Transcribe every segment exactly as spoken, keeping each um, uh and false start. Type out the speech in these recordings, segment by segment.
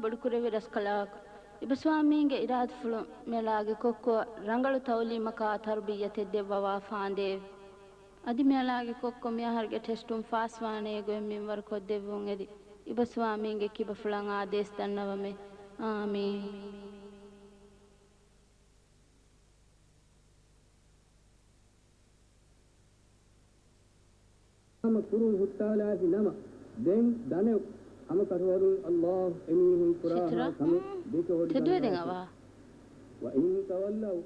ބޮޑުކުރެއްވި ރަސްކަލާކޮ، އިބަސްވާމީންގެ އިރާދަފުޅުން މިއަޅާގެ ކޮއްކޮއަށް ރަނގަޅު ތައުލީމަކާ ތަރުބިއްޔަތެއް ދެއްވަވާފާނދޭވެ. އަދި މިއަޅާގެ ކޮއްކޮ މިއަހަރުގެ ޓެސްޓުން ފާސްވާނޭ ގޮތް މިންވަރު ކޮށްދެއްވުން އެދި، އިބަސްވާމީންގެ ކިބަފުޅަށް އާދޭސް ދަންނަވަމޭ. އާމީން. ހަމަ ކުރުން ހުއްޓާލާފި ނަމަ، ދެން ދަނެވު، ހަމަކަށަވަރުން ﷲ އެމީހުން ކުރާހާ ކަމެއް ދެކެވޮޑިގަންނާތި. ތެދުވެދެން އަވަހަ. وَإِنْ تَوَلَّوْا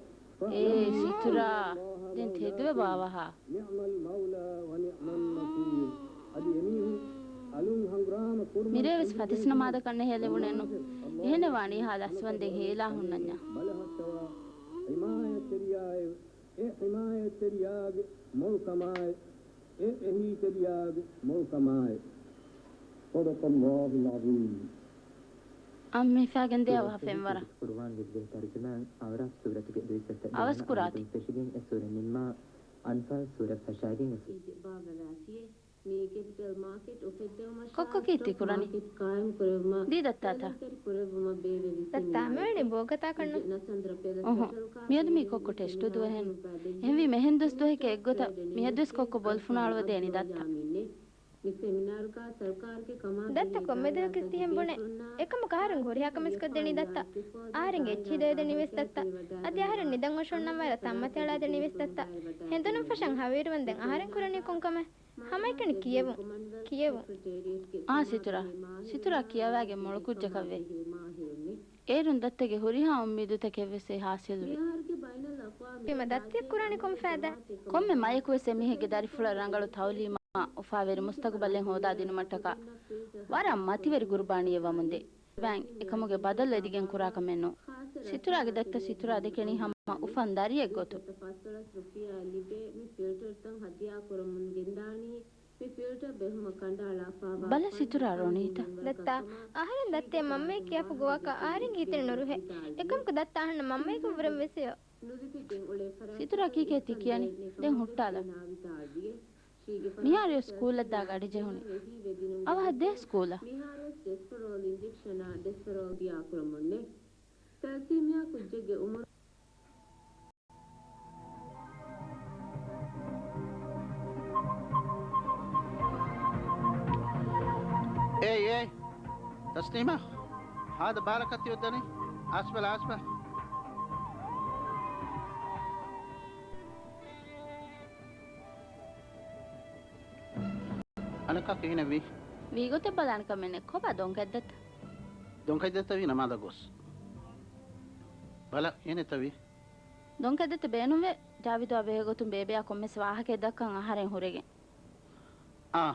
އޭ ފައިނަ ސިތުރާ، ﷲ ދެން ތެދުވެ ވާވަހާ. نِعْمَ الْمَوْلَىٰ وَنِعْمَ النَّصِيرُ. އަދި އެމީހުން އަލުން ހަނގުރާމަ ކުރުމަށް މިރޭވެސް ފަތިސް ނަމާދަކަށް ނެހޭލެވުނެއްނު. އެހެނެއް ވާނީ ހާ ލަސްވަންދެން ހީލާ ހުންނަންޏާ. ބަލަހައްޓަވާ ޙިމާޔަތްތެރިޔާއެވެ. އެ ޙިމާޔަތްތެރިޔާގެ މޮޅުކަމާއެ، އެ އެހީތެރިޔާގެ މޮޅުކަމާއެ. صدق الله العظيم. އަން މި ފައިގެން ދެ އަވަހަށް ފެންވަރަށް. ޤުރުއާންގެ ދިވެހި ތަރުޖަމާ އަޢުރާފް ސޫރަތުގެ ދުވިސައްތަ އަވަސް ކުރާތި. ފެށިގެން އެ ސޫރަ ނިންމާ، އަންފާލް ސޫރަ ފަށާގެން އެ ސޫ- ކޮއްކޮ ކީއްތި ކުރަނީ؟ ދީ ދައްތާތަ؟ ދައްތާ، މިވެނި ބޯގަތާކަށްނު. އުހު. މިއަދު މީ ކޮއްކޮ ޓެސްޓު ދުވަހެއްނު. އެހެންވީމަ އެހެން ދުވަސް ދުވަހެކޭ އެއްގޮތަށް މިއަދުވެސް ކޮއްކޮ ބޮލު ފުނާޅުވަދޭނީ ދައްތާ. ދައްތަ ކޮންމެ ދުވަހަކުވެސް ތިހެން ބުނޭ. އެކަމަކު އަހަރެން ހުރިހާ ކަމެއް ކޮށްދެނީ ދައްތަ. އަހަރެންގެ އެއްޗިހި ދޮވެދެނީވެސް ދައްތަ. އަދި އަހަރެން ނިދަން އޮށޯންނަން ވަރަށް ތަންމަތި އަޅާދެނީވެސް ދައްތަ. ހެނދުނުން ފަށަން ހަވީރުވަންދެން އަހަރެން ކުރަނީ ކޮން ކަމެއް؟ ހަމައެކަނި ކިޔެވުން. ކިޔެވުން. އާ ސިތުރާ. ސިތުރާ ކިޔަވާގެން މޮޅު ކުއްޖަކަށްވޭ. އޭރުން ދައްތަގެ ހުރިހާ އުއްމީދުތަކެއްވެސް އެ ހާސިލްވި. ވީމަ ދައްތައަށް ކުރާނީ ކޮން ފައިދާ؟ ކޮންމެ މަޔަކުވެސް އެމީހެއްގެ ދަރިފުޅަށް ރަނގަޅު ތައުލީމާ އުފާވެރި މުސްތަގުބަލެއް ހޯދާދިނުމަށްޓަކާ ވަރަށް މަތިވެރި ގުރުބާނީއެއް ވަމުންދޭ. އެކަމުގެ ބަދަލު އެދިގެން ކުރާކަމެއް ނޫން. ސިތުރާގެ ދައްތަ ސިތުރާ ދެކެނީ ހަމަ އުފަން ދަރިއެއް ގޮތުން. ބަލަ ސިތުރާ ރޮނީތަ؟ ދައްތާ، އަހަރެން ދައްތައަށް މަންމައޭ ކިޔާފަ ގޮވާކަށް އަހަރެންގެ ހިތެއް ނުރުހޭ. އެކަމަކު ދައްތާ އަހަންނަށް މަންމައަކަށްވުރެން ވެސް އެއް ސިތުރާ ކީކޭ ތި ކިޔަނީ؟ ދެން ހުއްޓާލަ. މިހާރު ސްކޫލަށްދާ ގަޑި ޖެހުނީ. އަވަހަށް ދޭ ސްކޫލަށް. އޭ، އޭ، ތަސްލީމާ، ހާދަ ބާރަކަށް ތި އޮއްދަނީ. އައިސްބަލަ، އައިސްބަލަ. އަނެއްކާ ކިހިނެއްވީ؟ ވީގޮތެއް ބަލާނެ ކަމެއް ނެތް. ކޮބާ ދޮންކައްދައްތަ؟ ދޮންކައްދައްތަ ވީ ނަމާދަށް ގޮސް. ބަލަ، ކިހިނެއްތަ ވީ؟ ދޮންކައްދައްތަ ބޭނުންވޭ. ޖާވިދުއާ ބެހޭގޮތުން ބޭބެއާ ކޮންމެސް ވާހަކައެއް ދައްކަން އަހަރެން ހުރެގެން. އާ،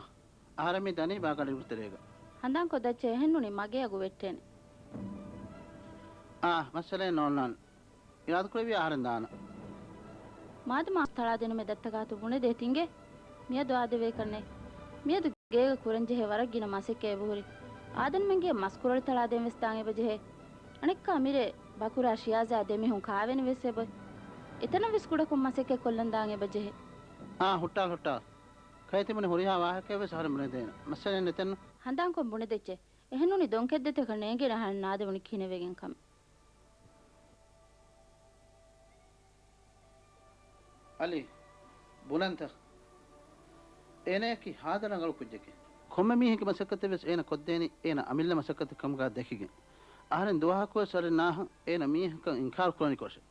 އަހަރެން މި ދަނީ ބާގަނޑު ތެރޭގަ. ހަނދާންކޮށް ދައްޗޭ އެހެންނޫނީ މަގޭ އަގު ވެއްޓޭނެ. އާ، މައްސަލައެއް ނޯންނާނެ. އިރާދަކުރެއްވިއްޔާ އަހަރެން ދާނަން. މާދަމާ މަސް ތަޅާދިނުމެއް ދައްތަ ގާތު ބުނެދޭ ތިންގެ. މިއަދު އާދެވޭކަށްނެތް. މިއަދު ގޭގަ ކުރަންޖެހޭ ވަރަށް ގިނަ މަސެއްކަ އެބަހުރި. އާދަންމެންގެ މަސް ކުރޮޅި ތަޅާދޭން ވެސް ދާން އެބަޖެހޭ. އަނެއްކާ މިރޭ ބަކުރާ ޝިޔާޒާ ދެމީހުން ކާވެނި ވެސް އެބޮތް. އެތަނަށް ވެސް ކުޑަކޮށް މަސައްކަތް ކޮށްލަން ދާން އެބަޖެހޭ. އާ، ހުއްޓާލް، ހުއްޓާލް. ކައި ތިބުނި ހުރިހާ ވާހަކައެއް ވެސް އަހަރެން ބުނެދޭނަން. މައްސަލައެއް ނެތެއްނު. ހަނދާންކޮށް ބުނެދެއްޗޭ. އެހެންނޫނީ ދޮންކައްދައްތަކަށް ނޭނގޭނެ އަހަރެން ނާދެވުނީ ކިހިނެއްވެގެން ކަމެއް. އަލީ، ބުނަންތަ؟ އޭނަޔަކީ ހާދަ ރަނގަޅު ކުއްޖެކޭ. ކޮންމެ މީހެއްގެ މަސައްކަތެއް ވެސް އޭނަ ކޮށްދޭނީ އޭނަ އަމިއްލަ މަސައްކަތެއް ކަމުގަ ދެކިގެން. އަހަރެން ދުވަހަކުވެސް އަރެއް ނާހަން އޭނަ މީހަކަށް އިންކާރު ކުރަނިކޮށެއް.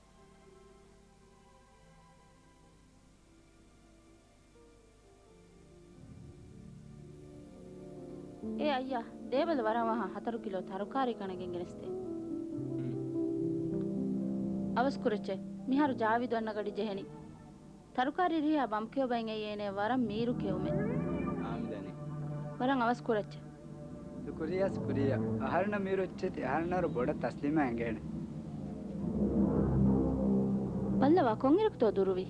އޭ އައްޔާ، ދޭބަލަ ވަރަށް ވަހަށް ހަތަރު ކިލޯ ތަރުކާރީ ކަނަ ގެންގެނެސްދޭ. އަވަސް ކުރައްޗޭ. މިހާރު ޖާވިދު އަންނަ ގަޑި ޖެހެނީ. ތަރުކާރީ ރިހާ ބަމްކެޔޮބައިން އެއީ އޭނަޔަށް ވަރަށް މީރު ކެއުމެއް. އާމިދަނީ. ވަރަށް އަވަސް ކުރައްޗޭ. ޝުކުރިއްޔާ، ޝުކުރިއްޔާ. އަހަރެންނަށް މީރު އެއްޗެތި އަހަރެންނަށް ވަރަށް ބޮޑަށް ތަސްލީމާ އެނގޭނެ. ބައްލަވާ، ކޮންއިރަކުތޯ ދުރުވީ؟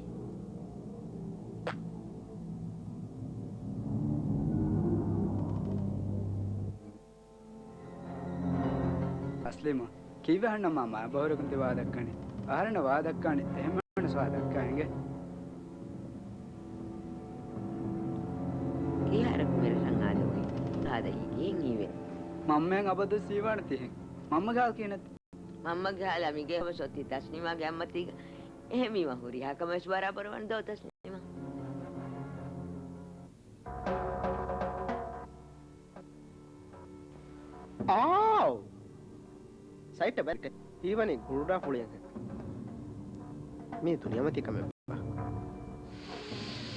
ތަސްލީމާ، ކީއްވެ އަހަންނަށް މާ މާބަހުރަކުން ތި ވާދައްކަނީ؟ އަހަރެންނަށް ވާދައްކާނީ އެހެން ވެސް ވާދައްކާ އިނގޭ. ކިހާރަކު މިރަށަށް އާދެވުނީ؟ ހާދަ ހިކިހެން ހީވޭ. މަންމައަށް އަބަދުވެސް ހީވާނެ ތިހެން. މަންމަގެ ހާލު ކިހިނެއްތަ؟ މަންމަގެ ހާލާ މިގޭ ހަވަސް އޮތީ ތަސްނީމާގެ އަތްމަތީގަ. އެހެންވީމަ ހުރިހާ ކަމެއް ވެސް ބަރާބަރުވާނެ ދޯ ތަސްނީމާ؟ އާއް! ސައިޓް ބަލަ. ހީވަނީ ގުޑުޑާ ފުޅިއެއްހެން. މީ ދުނިޔެމަތީ ކަމެއް.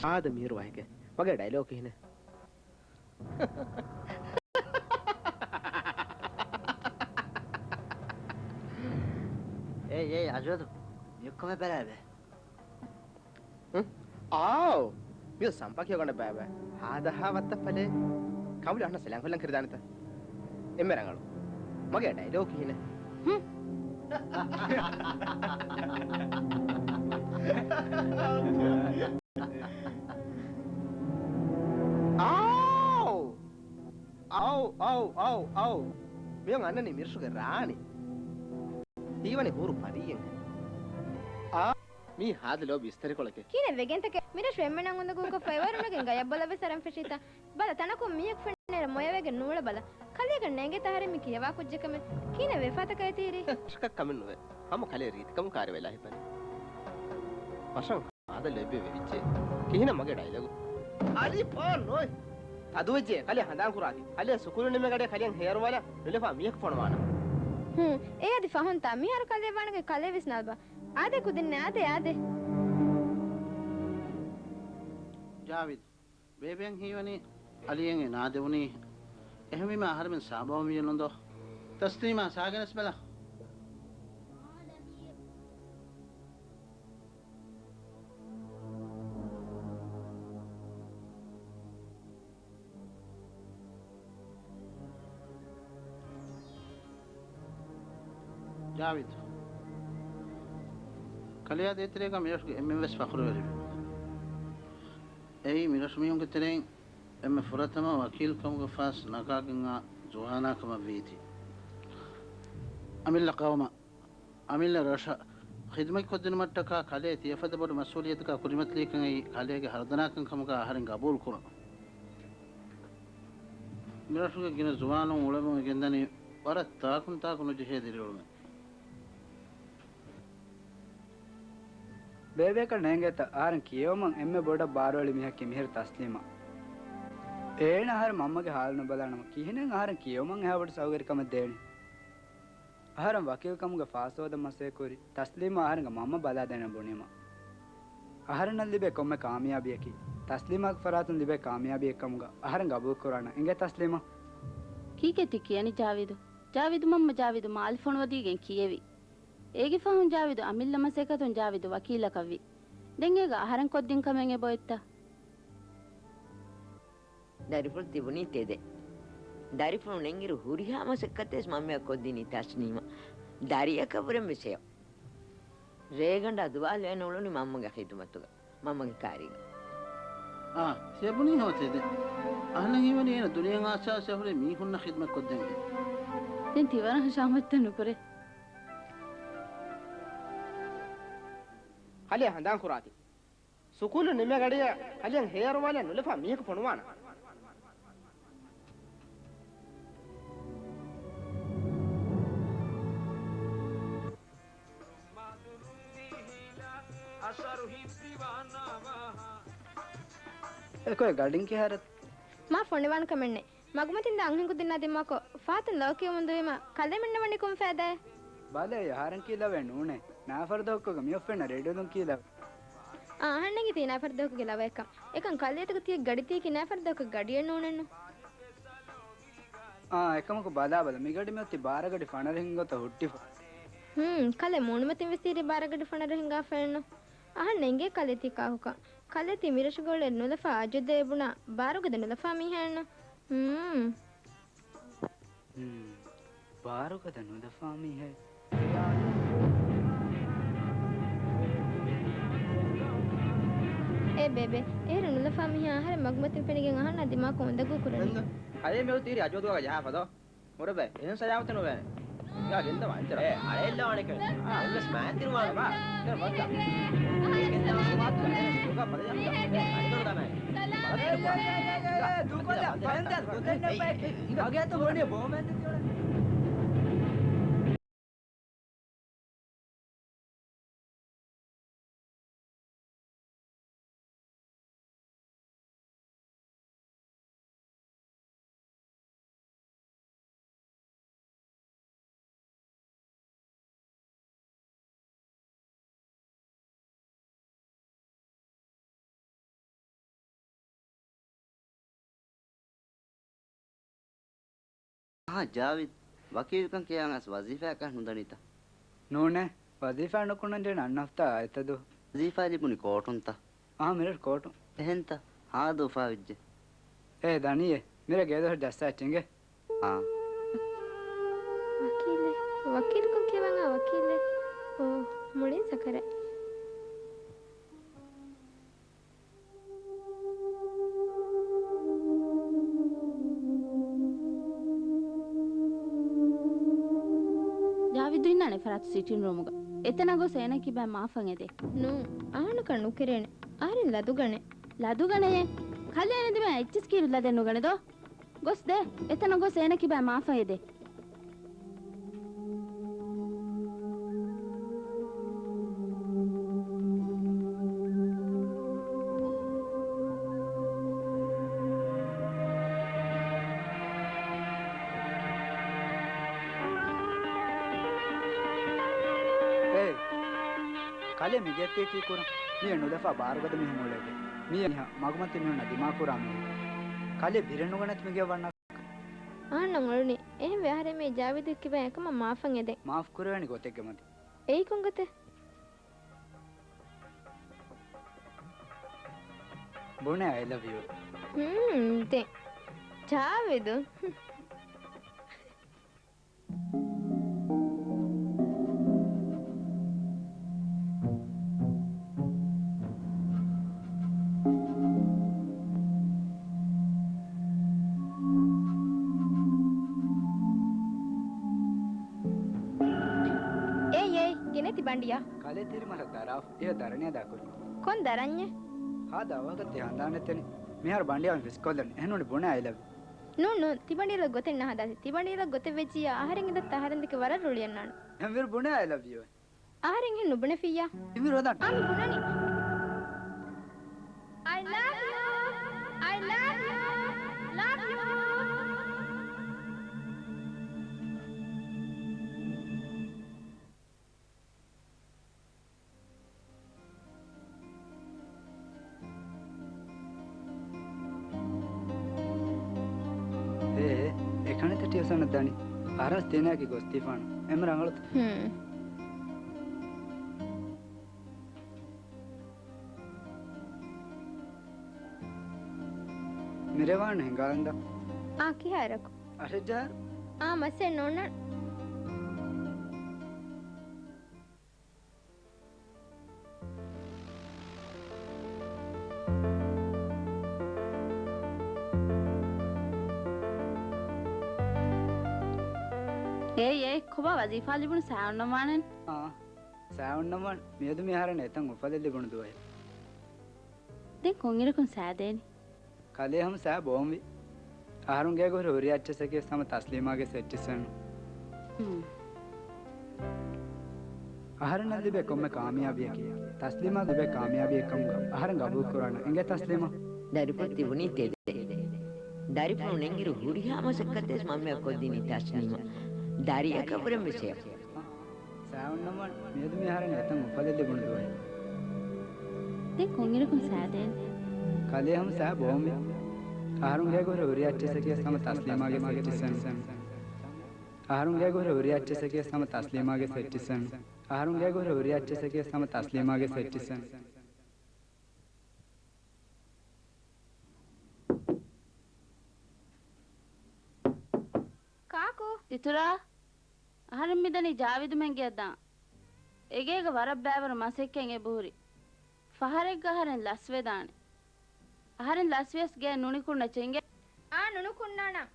އާދެ މީރު ވަހެކެ. މަގޭ ޑައިލޮގް ކިހިނެއް؟ އޭ، އޭ، އަޖްވަދު. މިއޮއްކަމެއް ބަލާބެ. ހުން؟ އާއް! މިއޮ ސަމްޕާ ކިޔަގަނޑ ބައިބައި. ހާދަހާ ވައްތަ ފަލޭ. ކަނބުލި އަހަންނަށް ސެލަން ކޮށްލަން ކިރިދާނެތަ؟ އެންމެ ރަނގަޅު. މަގޭ ޑައިލޮގް ކިހިނެއް؟ ހުން. އާއް! އައު، އައު، އައު، އައު. މިއޮން އަންނަނީ މިރަށުގެ ރާނީ. ހީވަނީ ހޫރު ޕަރީއެއް. އާ، މީ ހާދަ ލޯބި ވިސްތަރިކޮޅެކޭ. ކިހިނެއް ވެގެންތަކެއް؟ މިރަށު އެންމެނަށް އުނދަގޫކޮށްފަ އެވަރުނުގެން ގަޔަށް ބޮލަށްވެސް އަރަން ފެށީތަ؟ ބަލަ، ތަނަކުން މީހަކު ފެންނައިރަށް މޮޔަވެގެން ނޫޅަ ބަލަ. ކަލޭގެ ނޭނގޭތަ އަހަރެން މި ކިޔަވާ ކުއްޖެއް ކަމެއް؟ ކިހިނެއް ވެފާތަ ކައިތީ ރީ؟ ރަށަކަށް ކަމެއް ނުވޭ. ހަމަ ކަލޭ ރީތިކަމުން ކާރިވެލާ ހިތަނީ. ފަށަން ހާދަ ލޯބި ވެވިއްޖެ. ކިހިނެއް މަގޭ ޑައިލޮގު؟ އަލިފާ ނޯތް. ތަދުވެއްޖެ ކަލޭ ހަނދާން ކުރާތި. ކަލޭ ސުކޫލު ނިމެގަޑޭ ކަލޭ ހެޔަރުވާލާ ނުލަފާ މީހަކު ފޮނުވާނަ. ހޫ، އެ އަދި ފަހުންތާ މިހާރު ކަލޭ ވާނެގެ ކަލޭ ވެސް ނަލްބާ. އާދެ ކުދިންނެ، އާދެ، އާދެ. ޖާވިދު. ބޭބެއަށް ހީވަނީ އަލީއަށް އެ ނާދެވުނީ. އެހެންވީމަ އަހަރެމެން ސާބަހުން ވިޔަ ނުދޯ. ތަސްލީމާ ސާގެނެސް ބަލަ. ޖާވިދު. ކަލެޔާ ދޭތެރޭގަ މިރަށުގެ އެންމެން ވެސް ފަޚުރުވެރިވި. އެއީ މިރަށު މީހުންގެ ތެރެއިން އެންމެ ފުރަތަމަ ވަކީލްކަމުގެ ފާސް ނަގާގެންއާ ޒުވާނާ ކަމަށް ވީތީ. އަމިއްލަ ޤައުމަށް، އަމިއްލަ ރަށަށް ޚިދުމަތްކޮށްދިނުމަށްޓަކާ ކަލޭ ތިޔަފަދަ ބޮޑު މަސްއޫލިއްޔަތަކާ ކުރިމަތިލީކަން އެއީ ކަލޭގެ ހަރުދަނާކަން ކަމުގަ އަހަރެން ގަބޫލުކުރަން. މިރަށުގެ ގިނަ ޒުވާނުން އުޅެމުން ގެންދަނީ ވަރަށް ތާކުން ތާކު ނުޖެހޭ ދިރިއުޅުމެއް. ބޭބެއަކަށް ނޭނގޭތަ އަހަރެން ކިޔެވުމަށް އެންމެ ބޮޑަށް ބާރުއެޅި މީހަކީ މިހިރަ ތަސްލީމާ. އޭނަ އަހަރެން މަންމަގެ ހާލު ނުބަލާނަމަ ކިހިނެއް އަހަރެން ކިޔެވުމަށް އެހާ ބޮޑު ސައުގަރިކަމެއް ދޭނީ؟ އަހަރެން ވަކީލްކަމުގެ ފާސް ހޯދަން މަސައްކަތްކުރި ތަސްލީމާ އަހަރެންގެ މަންމަ ބަލާދޭނަން ބުނީމަ. އަހަރެންނަށް ލިބޭ ކޮންމެ ކާމިޔާބީއަކީ ތަސްލީމާގެ ފަރާތުން ލިބޭ ކާމިޔާބީއެއް ކަމުގަ އަހަރެން ގަބޫލުކުރާނަން އެނގޭ ތަސްލީމާ. ކީކޭ ތި ކިޔަނީ ޖާވިދު؟ ޖާވިދު މަންމަ ޖާވިދު މާލެ ފޮނުވަދީގެން ކިޔެވި. އޭގެ ފަހުން ޖާވިދު އަމިއްލަ މަސައްކަތުން ޖާވިދު ވަކީލަކަށްވި. ދެން އޭގަ އަހަރެން ކޮށްދިން ކަމެއް އެބައޮތްތަ؟ ދަރިފުޅު ތިބުނީ ތެދެއް. ދަރިފުޅު ނެންއިރު ހުރިހާ މަސައްކަތެއް ވެސް މަންމަޔަށް ކޮށްދިނީ ތަސްނީމަށް. ދަރިއަކަށްވުރެން ވެސް ހެޔޮ. ރޭގަނޑާ ދުވާލުއެއް ނުއުޅުނީ މަންމަގެ ޚިދުމަތުގަ، މަންމަގެ ކާރީގަ. އާ، ތިޔަބުނީ ހޯ ތެދެއް. އަހަންނަށް ހީވަނީ އޭނަ ދުނިޔެއަށް އާސާވެސް އެހުރީ މީހުންނަށް ޚިދުމަތް ކޮށްދޭން. ދެން ތިވަރަށް ހަށާމައްޗަށް ނުކުރޭ. ކަލޭ ހަނދާން ކުރާތި. ސުކޫލު ނިމޭ ގަޑިއަށް ކަލެއަށް ހެޔަރުވާލެއް ނުލަފާ މީހަކު ފޮނުވާނަ. އެކޮއެ ގަޑިން ކިހާރަ؟ މާ ފޮނިވާން ކަމެއްނެ. މަގުމަތިން ދާ އަންހެންކުދިންނާ ދިމާކޮށް، ފާތުން ލޯ ކިޔަމުން ދުވީމަ، ކަލޭމެންނަށް ވަނީ ކޮން ފައިދާއެއް؟ ބަލަ، އަހަރެން ކީ ލަވައެއް ނޫނޭ. ނާފަރު ދުވަހަކުގަ މިއޮއްފެންނަށް ރޭޑިއޯލުން ކީ ލަވަ. އާ، އަހަންނަށް ތީ ނާފަރު ދުވަހަކުގެ ލަވައެއްކަން. އެކަން ކަލޭތަކު ތިޔަ ގަޑި ތީކީ ނާފަރު ދުވަހަކުގެ ގަޑިއެއް ނޫނެއްނު. އާ، އެކަމަކު ބަލާބަލަ، މިގަޑި މިއޮތީ ބާރަގަޑި ފަނަރަ ހިނގި ގޮތަށް ހުއްޓިފަ. ހުން، ކަލޭ މޫނުމަތިން ވެސް ތީރީ ބާރަގަޑި ފަނަރަ ހިނގާފައެއްނު. އަހަންނަށް އެނގޭ ކަލޭ ތީ ކާކުކަން. ކަލޭ ތީ މިރަށުގަ އުޅޭ ނުލަފާ އަޖުދޭ ބުނާ ބާރުގަދަ ނުލަފާ މީހާއެއްނު. ހުން. ހުން. ބާރުގަދަ ނުލަފާ މީހެއް. އޭ ބޭބެ، އޭރު ނުލަފާ މީހާ އަހަރެން މަގުމަތިން ފެނިގެން އަހަންނާ ދިމާކޮށް އުނދަގޫ ކުރަނީ. އެންދު؟ އަރޭ މިއޮތީ ރަޖޯދުގަ ޖަހާފަ ދޯ. ހުރެބަ، އެހެން ސަޔާވަތެއް ނުވޭނެ. އިނގާ ގެންދަވާ އެންތަރ. އޭ، އަޅެއްލަވާނެކަން. އާ، އެއްވެސް މާތިރުވާނެ ބާ. އެންތަރ ބައްދާ. އޭ، ގެންދަވާ މާތިރުވާ. ދުގާ ބަލަޔަ. އަނިކަނު ދާމާ. އޭ، އޭ، އޭ، އޭ، ދޫކޮށްލާ. ބަލަން ދާ، ގޮތެއް ނެއްބައި. އިނގާ ގޭތު ބޮނި ބޯމެން ދެތި އޮޅެ. އާ، ޖާވިދް، ވަކީލުކަން ކިޔާން އަސް ވަޒީފާއަކަށް ނުދަނީތަ؟ ނޫނޭ، ވަޒީފާ ނުކުންނަންޖެހޭނެ އަންނަ ހަފްތާ އައިތަދު. ވަޒީފާ ލިބުނީ ކޯޓުންތަ؟ އާ، މިރަށު ކޯޓުން. އެހެންތަ؟ ހާދަ އުފާވެއްޖެ. އޭ ދަނީއޭ، މިރަށް ގޭދޮށަށް ޖައްސާ އެއްޗެއް އިނގޭ. އާ. ވަކީލެއް، ވަކީލުކަން ކިޔަވަން އާ ވަކީލެއް. އޯ، މުޅިން ސަކަރާތް. ޖާވިދު އިންނާނެ ފަރާތު ސިޓިން ރޫމުގަ. އެތަނަށް ގޮސް އޭނަ ކިބައިން މާފަށް އެދޭ. ނޫން، އަހަންނަކަށް ނުކެރޭނެ. އަހަރެން ލަދުގަނެ. ލަދުގަނެޔޭ. ކަލޭ އޭނަ ދިމާ އެއްޗިސް ކީރު ލަދެއް ނުގަނެ ދޯ. ގޮސް ދޭ. އެތަނަށް ގޮސް އޭނަ ކިބައިން މާފަށް އެދޭ. އޭ، ކަލޭ މިގެއަށް ތިޔަ ކީއްކުރަން؟ މިއީ ނުލަފާ ބާރުގަދަ މީހުން އުޅޭ ގެ. މިއީ މީހާ މަގުމަތީ މީހުންނަށް ދިމާކުރާ މީހެއް. ކަލޭ ބިރެއް ނުގަނެތި މިގެއަށް ވަންނާކަށް. އަހަންނަށް އުޅުނީ. އެހެންވެ އަހަރެން މި ޖާވިދު ކިބައިން އެކަމަށް މާފަށް އެދެން. މާފް ކުރެވޭނެ ގޮތެއްގެ މަތި. އެއީ ކޮން ގޮތެއް؟ ބުނޭ I love you. ހުން، ދެން. ޖާވިދު. އޭ، އޭ، ގެނެތި ބަނޑިޔާ. ކަލޭ ތިރި މަރަށް ދަރާފަ. އިހަ ދަރަނިޔާ ދާ ކުރި. ކޮން ދަރަންޏެއް؟ ހާދަ އަވަހަކަށް ތި ހަނދާނެއް ތެނި. މިހާރު ބަނޑިޔާ ވިސްކޮށްލަން. އެހެން ނޫނީ ބުނޭ I love you. ނޫން، ނޫން. ތި ބަނޑިޔަރަށް ގޮތެއް ނަހަދާށޭ. ތި ބަނޑިޔަރަށް ގޮތެއް ވެއްޖިއްޔާ އަހަރެން އިނދައްތަ އަހަރެން ދެކެ ވަރަށް ރުޅިއަންނާނެ. އެހެންވީރު ބުނޭ I love you. އަހަރެން އެހެން ނުބުނެފިއްޔާ. ތިމިރު ހަދާން. އާ، މި ބުނަނީ. I love you. I love you. Love you. އޭ، އެ ކަނެތި ޓިއުޝަނަށް ދަނީ. އަހަރެން ތިނާއަކީ ގޮސްދީފާނު. އެންމެ ރަނގަޅުތަ؟ ހުން. މިރޭ ވާން ހިނގާލަންދާ. އާ، ކިހާއިރަކު؟ އަށެއް ޖަހާ. އާ، މައްސައެއް ނޯންނާނެ. އޭ، އޭ، ކޮބާ ވަޒީފާ ލިބުނު ސައި އޮންނަން ވާނެން؟ އާ، ސައި އޮންނަން ވާން. މިއަދު މި އަހަރެން އެތަން އުފަލެއް ލިބުނު ދުވަހެއް. ދެން ކޮންއިރަކުން ސައި ދޭނީ؟ ކަލޭ ހަމަ ސައި ބޯންވީ. އަހަރުން ގޭގަ ހުރި އައްޗިސްއަކީ ހަމަ ތަސްލީމާގެ އެއްޗިސް އެއްނު. ހުން. އަހަރެންނަށް ލިބޭ ކޮންމެ ކާމިޔާބީއަކީ ތަސްލީމާ ލިބޭ ކާމިޔާބީއެއްކަމުގަ އަހަރެން ގަބޫލުކުރާނަން. އެނގޭ ތަސްލީމާ؟ ދަރިފުޅު ތިބުނީ ތެދެއް. ދަރިފުޅު ނެންއިރު ހުރިހާ މަސައްކަތެއް ވެސް މަންމަޔަށް ކޮށްދިނީ ތަސްލީމާ. ދަރިއަކަށްވުރެން ވެސް ހެޔޮ. ސައި އޮންނަމަ މިއަދު މި އަހަރެން އެތަން އުފަލެއް ލިބުނު ދުވަހެއް. ދެން ކޮންއިރަކުން ސައި ދޭނީ؟ ކަލޭ ހަމަ ސައި ބޯންވީ. އަހަރުން ގޭގަ ހުރި އައްޗިސްއަކީ ހަމަ ތަސްލީމާގެ އެއްޗިސް އެއްނު. އަހަރުން ގޭގަ ހުރި އައްޗިސްއަކީ ހަމަ ތަސްލީމާގެ އެއްޗިސް އެއްނު. އަހަރުން ގޭގަ ހުރި އައްޗިސްއަކީ ހަމަ ތަސްލީމާގެ އެއްޗިސް އެއްނު. ކާކު! ސިތުރާ! އަހަރެން މިދަނީ ޖާވިދުމެން ގެއަށް ދާން. އެގޭގަ ވަރަށް ބައިވަރު މަސައްކަތް އެބަހުރި. ފަހަރެއްގަ އަހަރެން ލަސްވެދާނެ. އަހަރެން ލަސްވިޔަސް ގެއަށް ނުނިކުންނަ ޗިނގެ. އާ، ނުނުކުންނާނަން.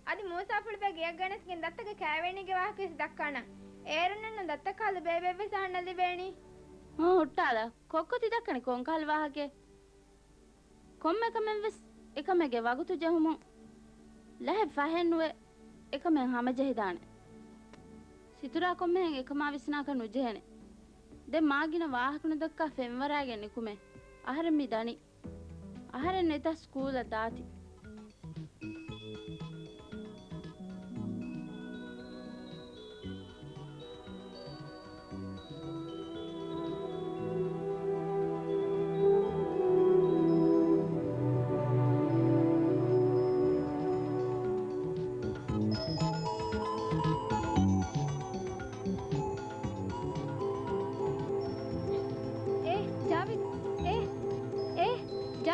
އަދި މޫސާފުޅުބެ ގެއަށް ގެނެސްގެން ދައްތަގެ ކައިވެނީގެ ވާހަކަ ވެސް ދައްކާނަން. އޭރުންނެއްނު ދައްތަ ކާލު ބޭބެއެއްވެސް އަހަންނަށް ލިބޭނީ. ހޫ، ހުއްޓާލަ. ކޮއްކޮ ތި ދައްކަނީ ކޮންކަހަލަ ވާހަކައެއް؟ ކޮންމެ ކަމެއްވެސް އެކަމެއްގެ ވަގުތު ޖެހުމުން ލަހެއް ފަހެއްނުވެ އެކަމެއް ހަމަޖެހިދާނެ. ސިތުރާ ކޮންމެހެން އެކަމާ ވިސްނާކަށް ނުޖެހޭނެ. ދެން މާ ގިނަ ވާހަކަ ނުދައްކާ ފެންވަރާގެން ނިކުމޭ. އަހަރެން މި ދަނީ. އަހަރެން ނެތަ ސްކޫލަށް ދާތި.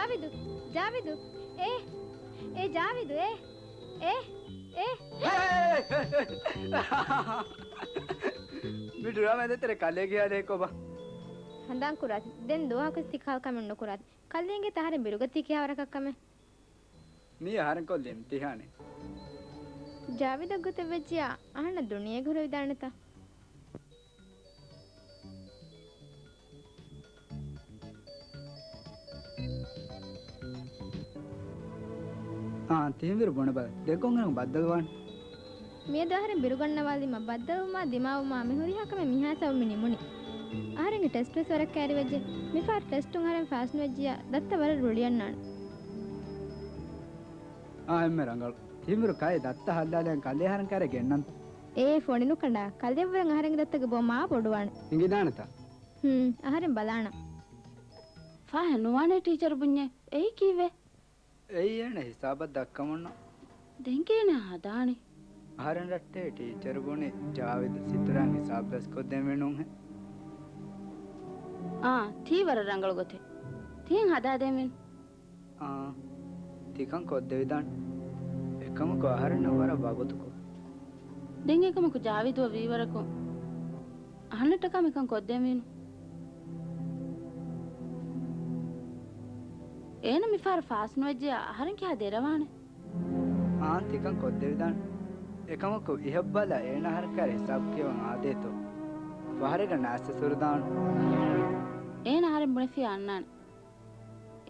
ޖާވިދު! ޖާވިދު! އޭ! އޭ ޖާވިދު! އޭ! އޭ! އޭ! މި ޑްރާމާ ދޭތެރޭ ކަލޭގެ ހާލެއް ކޮބާ؟ ހަނދާން ކުރާތި. ދެން ދުވަހަކުވެސް ތި ކާލް ކަމެއް ނުކުރާތި. ކަލޭގެ އަހަރެން ބިރުގަތީ ކިހާވަރަކަށް ކަމެއް؟ މީ އަހަރެން ކޮށްލި އިމްތިހާނެއް. ޖާވިދަށް ގޮތެއް ވެއްޖިއްޔާ އަހަންނަށް ދުނިޔޭގަ ހުރެވިދާނެތަ؟ އާނ، ތިހެންވީރު ބުނެބަލަ. ދެން ކޮންއިރަކު ބައްދަލުވާނެ؟ މިއަދު އަހަރެން ބިރުގަންނަވާލީމަ ބައްދަލުވުމާ ދިމާވުމާ މި ހުރިހާ ކަމެއް މިހާ ސަބަބުން ނިމުނީ. އަހަރެންގެ ޓެސްޓުވެސް ވަރަށް ކައިރިވެއްޖެ. މިފަހަރު ޓެސްޓުން އަހަރެން ފާސްނުވެއްޖިއްޔާ ދައްތަ ވަރަށް ރުޅިއަންނާނެ. އާ، އެންމެ ރަނގަޅު. ތިހެންވީރު ކައި ދައްތަ ހައްލާލައިގެން ކަލޭ އަހަރެން ކައިރި ގެންނަންތަ؟ އޭ ފޮނި ނުކަނޑާ. ކަލޭ އަށްވުރެން އަހަރެންގެ ދައްތަގެ ބޯ މާ ބޮޑުވާނެ. އިނގިދާނެތަ؟ ހުން، އަހަރެން ބަލާނަން. ފާހެއް ނުވާނޭ ޓީޗަރ ބުންޏޭ. އެއީ ކީއްވެ؟ އެއީ އޭނަ ހިސާބަށް ދައްކަމުންނު. ދެން ކޭނަ ހަދާނީ؟ އަހަރެން ރައްޓޭ ޓީޗަރު ބުނި ޖާވިދު ސިތުރާން ހިސާބު ވެސް ކޮށްދޭންވީ ނޫންހޭ. އާ، ތީ ވަރަށް ރަނގަޅު ގޮތެއް. ތިހެން ހަދާދޭންވީނު. އާ، ތިކަން ކޮށްދެވިދާނެ. އެކަމަކު އަހަރެންނަށް ވަރަށް ވަގުތުކޮށް. ދެން އެކަމަކު ޖާވިދުއަށް ވީވަރަކު އަހަންނަށްޓަކާ މިކަން ކޮށްދޭންވީނު. އޭނަ މިފަހަރު ފާސްނުވެއްޖެޔާ އަހަރެން ކިހާ ދެރަވާނެ؟ އާނ، ތިކަން ކޮށްދެވިދާނެ. އެކަމަކު އިހަށްބަލަ އޭނަ އަހަރެން ކައިރި ހިސާބު ކިޔަވަން އާދޭތޯ. ފަހަރެއްގަ ނާސްވެސް ހުރެދާނެ. އޭނަ އަހަރެން ބުނެފިއްޔާ އަންނާނެ.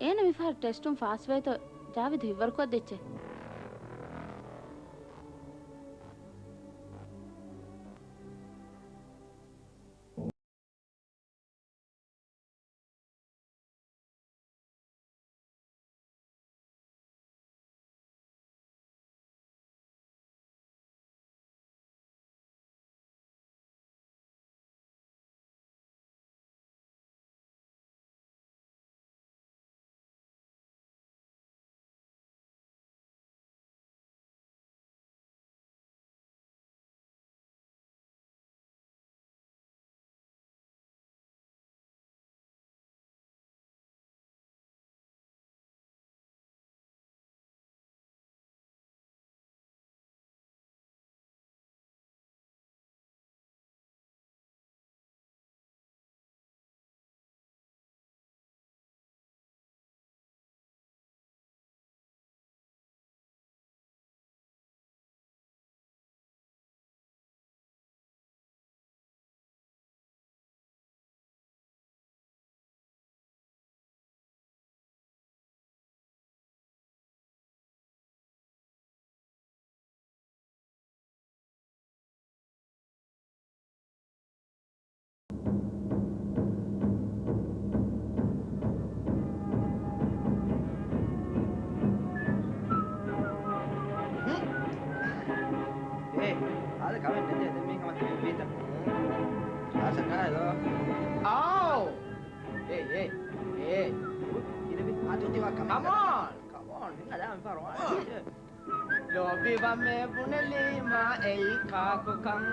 އޭނަ މިފަހަރު ޓެސްޓުން ފާސްވޭތޯ ޖާވިދު ހިތްވަރުކޮށްދެއްޗޭ. އޭ، އާދެ، ކަމެއް ނެތޭ. ދެން މީ ކަމަށް ތިބެ ވީތަ؟ އާސަ ކާއެދޯ؟ އާއޯ! އޭ، އޭ، އޭ. އިނަބި އާދެ ތިވާ ކަމެއް. ކަމޯން! ކަމޯން! މިންނަ ދާ މިފަހަރު. ލޯބިވަމޭ ބުނެލީމާ އެއީ ކާކުކަން.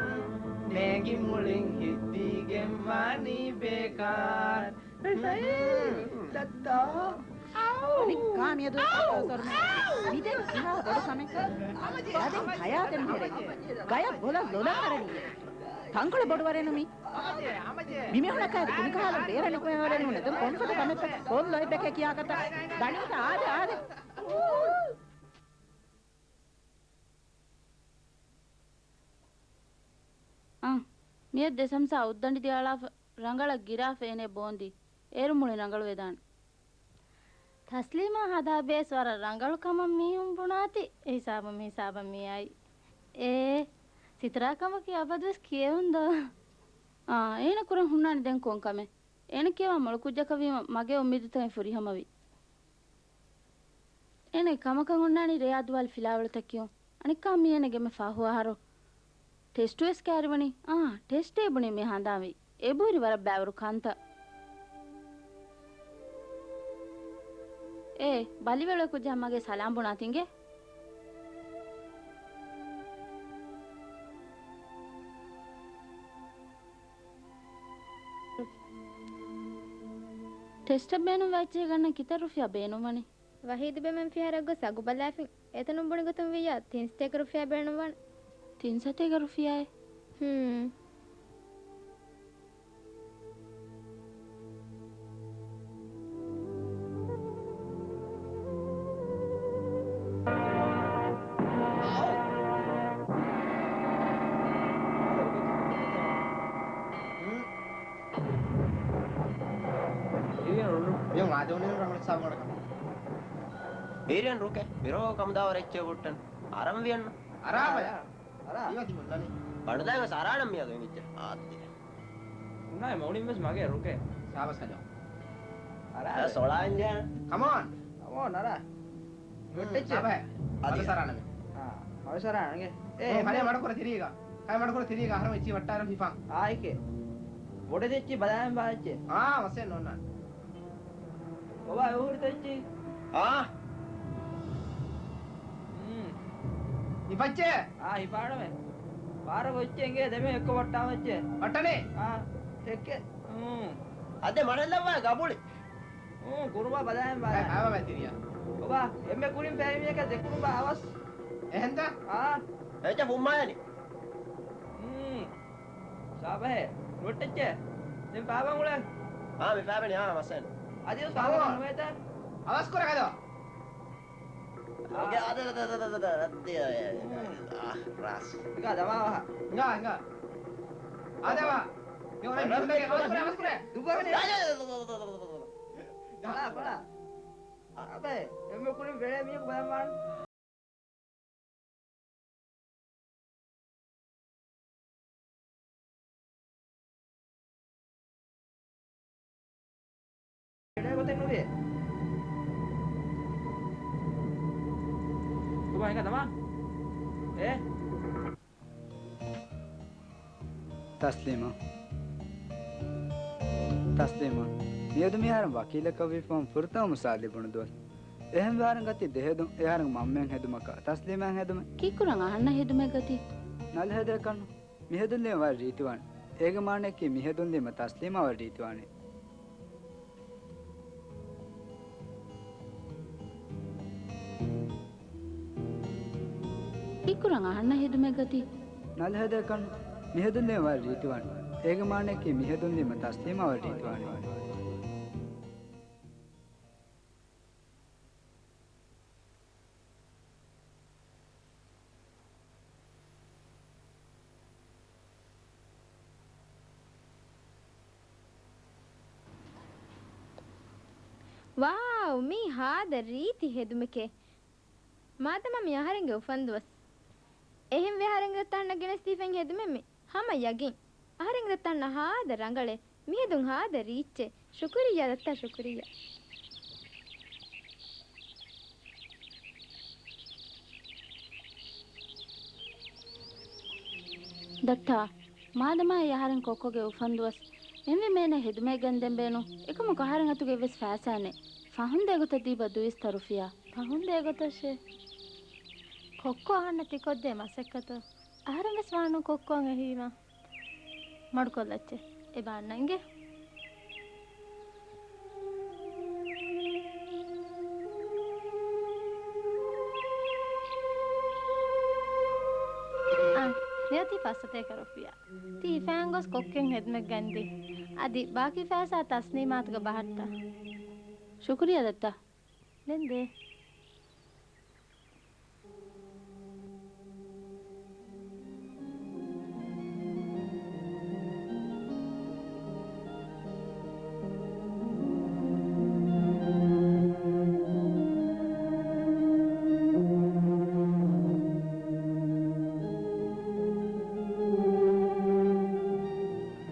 ނޭނގި މުޅިން ހިތްދީގެން ވާނީ ބޭކާރް. އަނެއްކާ މިއަދު ސޮރުމެ މިދެން ކިހާ ބޮޑު ކަމެއް؟ އަދި ހަޔާތެއް ނުހުރޭ. ގަޔަށް ބޮލަށް ލޮލަށް އަރަނީ. ތަންކޮޅެއް ބޮޑުވަރޭނު މީ. މިމީހުންނަކާ ކުނިކަހަލަ ބޭރަށް ނިކުމެވަރެއް ނޫނޭ. ދެން ކޮންފަދަ ކަމެއްތަ؟ ކޮން ލޯތްބެކޭ ކިޔާކަތަ؟ ދަނީތަ؟ އާދެ، އާދެ. އާ، މިއަދު ދެ ސަމްސާ އުއްދަނޑި ދިއަޅާފަ، ރަނގަޅަށް ގިރާފަ އޭނަ ބޯންދީ. އޭރު މުޅި ރަނގަޅުވެދާނެ. ތަސްލީމާ ހަދާ ބޭސް ވަރަށް ރަނގަޅު ކަމަށް މީހުން ބުނާތި. އެ ހިސާބުން މި ހިސާބަށް މި އައީ. އޭ، ސިތުރާ ކަމަކީ އަބަދުވެސް ކިޔެވުން ދޯ؟ އާ، އޭނަ ކުރަން ހުންނާނެ ދެން ކޮން ކަމެއް؟ އޭނަ ކިޔަވާ މޮޅު ކުއްޖަކަށް ވީމަ މަގޭ އުއްމީދުތަކެއް ފުރިހަމަވި. އޭނަގެ ކަމަކަށް އޮންނާނީ ރެޔާ ދުވާލު ފިލާވަޅުތައް ކިޔުން. އަނެއްކާ މީ އޭނަގެ އެންމެ ފަހު އަހަރު. ޓެސްޓުވެސް ކައިރިވަނީ. އާ، ޓެސްޓޭ ބުނީ މި ހަނދާންވީ. އެބަހުރި ވަރަށް ބައިވަރު ކަންތައް. އޭ، ބަލިވެ އުޅޭ ކުއްޖާ މަގޭ ސަލާމް ބުނާ ތިނގޭ. ޓެސްޓަށް ބޭނުންވާ އެއްޗެހި ގަންނަން ކިތައް ރުފިޔާ ބޭނުންވަނީ؟ ވަހީދު ބޭމެން ފިހާރައަށް ގޮސް އަގު ބަލާފިން. އެތަނުން ބުނި ގޮތުން ވިއްޔާ ތިން ސަތޭކަ ރުފިޔާ ބޭނުންވާނެ. ތިން ސަތޭކަ ރުފިޔާއެއް؟ ހޫން. މިއޮން އާދެވުނީ ރަނގަޅު ހިސާބުގަނޑަކަށް. އޭރިއަން ރުކެ، މިރޯ ކަމުދާވަރ އެއްޗެއް ހުއްޓަން. އަރަން ވިޔަންނަ. އަރާބަޔަ. އަރާ. އީވަ ތި ހުންނަނީ. ބަނޑުދާގަސް އަރާނަ މިއަދު އެމިއްޗެ. އާދެ. ހުންނާއި މަ އުޅިން ވެސް މަގޭ ރުކެ. ސާބަސް ހަލޯ. އަރާ. ސޮޅާ އިންޖާ. ކަމޯން. ކަމޯން އަރާ. ހުން، ވެއްޓެއްޗެ. ސާބަހެ. އަދި. މަދު ސަރާނަމެ. އާ، މަދު ސަރާނަގެ. އޭ، ހުން، ކަލޭ މަޑުކުރަ ތިރީގަ. ކަލޭ މަޑުކުރަ ތިރީގަ. އަހަރު އެއްޗި ވައްޓާރަ ހިފާ. އާއެކޭ. ބޮޑެ ދެއްޗި ބަލާއިން ބާއްޗެ. އާ، މަސެއް ނޯންނާނެ. ބަބާ، އެ ހުރި ތެއްޗި. އާ. ހުން. ހިފައްޗޭ. އާ، ހިފާނަމެ. ބާރަ ގޮއްޗެ އިނގޭ ދެމެ އެއްކޮ ވައްޓާ ވައްޗެ. ވައްޓަނީ؟ އާ، އެއްކެ. ހުން. އަދެ މަޑަށްލައްވާ ގަބުޅި. ހުން، ކުރުމާ ބަލާއިން ބާ. އަ، އާވާ ތިރިޔާ. ބަބާ، އެންމެ ކުރިން ފެއިމީހަކަށް ދެ ކުރުމާ އަވަސް. އެހެންތަ؟ އާ. އެއްޗެއް ފުއްމާޔަނީ. ހުން. ސާބަހެ، ނުވެއްޓެއްޗޭ. ދެން ފާބަން އުޅެން. އާ، މި ފާބެނި، އާ، މަސްއެން. އަދިވެސް ފާބަން ނުވޭތަ؟ އަވަސް ކުރަ ގަދޯ. އޯކޭ، އާ، ދެ، ދެ، ދެ. އާ، ރާސް. ހިނގާ ދަމާވަހަ. ހިނގާ، ހިނގާ. އާ، ދެ ވާ. ޔޯ، އަވަސް ކުރެ، އަވަސް ކުރެ. ދުއްވަގަނެ. ބަލާ، ބަލާ. އާ، ބައި، އެންމެ ކުރިން ބެޅޭ މީހަކު ބަލަން ވާން. އެޑޭ ގޮތެއް ނުވޭ. ކޮބާ ހިނގާ ދަމާ؟ އޭ؟ ތަސްލީމާ. ތަސްލީމާ. މިއަދު މިހާރު ވަކީލަކަށް ވީފަހުން ފުރަތަމަ މުސާ ލިބުނު ދުވަސް. އެހެންވެ އަހަރެން ގަތީ ދެހެދުން އެ އަހަރެން މަންމައަށް ހެދުމަކާ ތަސްލީމާއަށް ހެދުމެއް. ކީއްކުރަން އަހަންނަށް ހެދުމެއް ގަތީ؟ ނަލަ ހެދޭ ކަންނު. މިހެދުން ލިޔުން ވަރަށް ރީތިވާނެ. އޭގެ މާނައަކީ މިހެދުން ލިޔުމަށް ތަސްލީމާ ވަރަށް ރީތިވާނެ. ކީއްކުރަން އަހަންނަށް ހެދުމެއް ގަތީ؟ ނަލަ ހެދޭ ކަންނު. މިހެދުން ލިޔުން ވަރަށް ރީތިވާނެ. އޭގެ މާނައަކީ މިހެދުން ލިޔުމަށް ތަސްލީމާ ވަރަށް ރީތިވާނެ. ވާއު، މީ ހާދަ ރީތި ހެދުމެކޭ. މާދަމާ މީ އަހަރެންގެ އުފަންދުވަސް. އެހެންވެ އަހަރެންގެ ތަންނަށް ގެނެސްދީފައި ހެދުމެއް މީ. ހަމަ ޔަގީން. އަހަރެންގެ ތަންނަށް ހާދަ ރަނގަޅޭ. މިހެދުން ހާދަ ރީއްޗޭ. ޝުކުރިއްޔާ ދައްތާ، ޝުކުރިއްޔާ. ދައްތާ، މާދަމާ އެ އަހަރެން ކޮއްކޮގެ އުފަންދުވަސް. އެންވީމަ އޭނަ ހެދުމެއް ގެންދެން ބޭނުން. އެކަމަކު އަހަރެން އަތުގައި ވެސް ފައިސާ ނެތް. ފަހުން ދޭ ގޮތަށް ދީބަ ދުއިސައްތަ ރުފިޔާ. ފަހުން ދޭ ގޮތަށޭ. ކޮއްކޮ އަހަންނަށް ތިކޮށްދޭ މަސައްކަތު. އަހަރެން ވެސް ވާނު ކޮއްކޮއަށް އެހީމަ. މަޑުކޮށްލައްޗޭ. އެބަ އަންނަންގެ. އާ، މިއޮތީ ފަސްސަތޭކަ ރުފިޔާ. ތި ހިފައިން ގޮސް ކޮއްކޮއިން ހެދުމެއް ގަންދީ. އަދި ބާކީ ފައިސާ ތަސްލީމާތުގަ ބަހައްޓާ. ޝުކުރިއްޔާ ދައްތާ. ދެން ދޭ.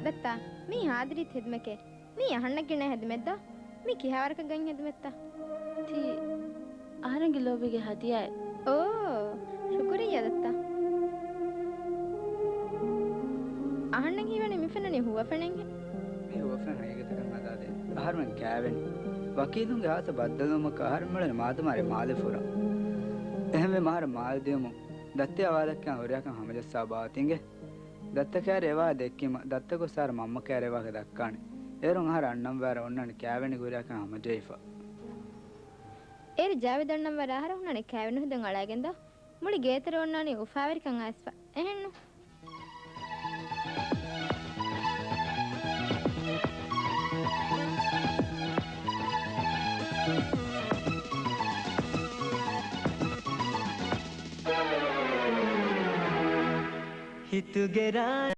ދައްތާ، މީ ހާދަ ރީތި ހެދުމެކޭ. މީ އަހަންނަށް ގެނައި ހެދުމެއްދޯ؟ މީ ކިހާވަރަކަށް ގަތް ހެދުމެއްތަ؟ ތީ އަހަރެންގެ ލޯބީގެ ހަދިޔާއެއް. އޯ، ޝުކުރިއްޔާ ދައްތާ. އަހަންނަށް ހީވަނީ މި ފެންނަނީ ހުވަފެނެއްހެން. މީ ހުވަފެން ހަގީގަތަކަށް ހަދާދޭ. އަހަރުމެން ކާވެނީ. ވަކީލުންގެ އާސަ ބައްދަލުވުމަކަށް އަހަރެން މިއުޅެނީ މާދަމާ މާލެ ފުރަން. އެހެންވީމަ އަހަރެން މާލެ ދިޔުމުން ދައްތަ އަވާލެއްކަން ހުރިހާކަން ހަމަޖައްސާ ބާވަތިންގެ. ދައްތަ ކައިރި އެވާހަކަ ދެއްކީމަ، ދައްތަ ގޮސް އަހަރެން މަންމަ ކައިރި އެވާހަކަ ދައްކާނެ. އޭރުން އަހަރެން އަންނަން ވާރަށް އޮންނާނެ ކާވެނި ގުރިއަކަށް ހަމަޖެހިފަ. އޭރު ޖާވިދް އަންނަން ވާރަށް އަހަރެން ހުންނާނެ ކާވެނި ހުދަން އަޅާގެންދާ. މުޅި ގޭތެރެ އޮންނާނީ އުފާވެރިކަން އައިސްފަ. އެހެންނު. ހިތުގެ ރާ